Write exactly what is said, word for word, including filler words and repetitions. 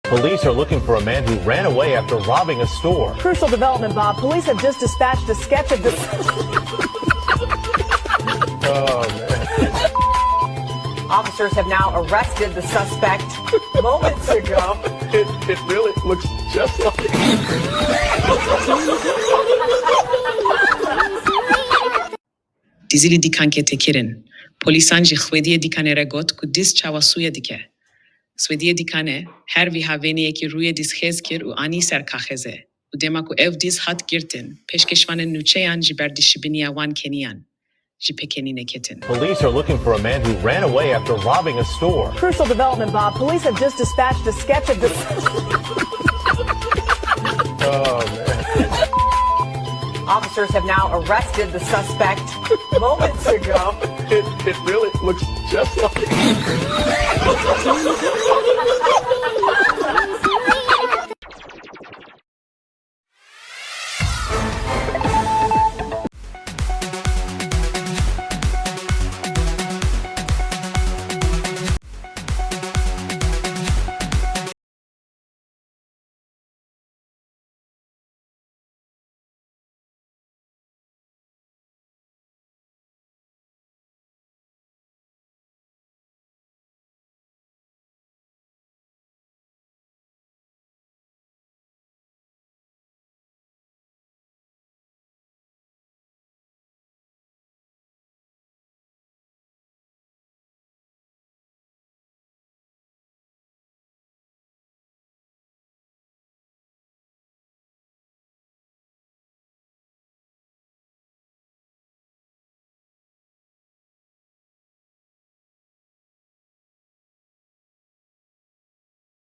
Police are looking for a man who ran away after robbing a store. Crucial development, Bob. Police have just dispatched a sketch of the. Oh, man. Officers have now arrested the suspect moments ago. It, it really looks just like. Dizîlî dîkankê tê kirin. Polîsan jî xwediyê dîkanê re got ku diz çawa sûye dike. Xwediyê dîkanê her wiha vêneyekî rûyê diz xêz kir û anî ser kaxezê. Û dema ku ev diz hat girtin, pêşkêşvanên nûçeyan ji ber dişibiniya wan keniyan ji pêkenînê ketin. Police are looking for a man who ran away after robbing a store. Crucial development, Bob. Police have just dispatched a sketch of the. Oh, man. Officers have now arrested the suspect moments ago. It, it really looks just like.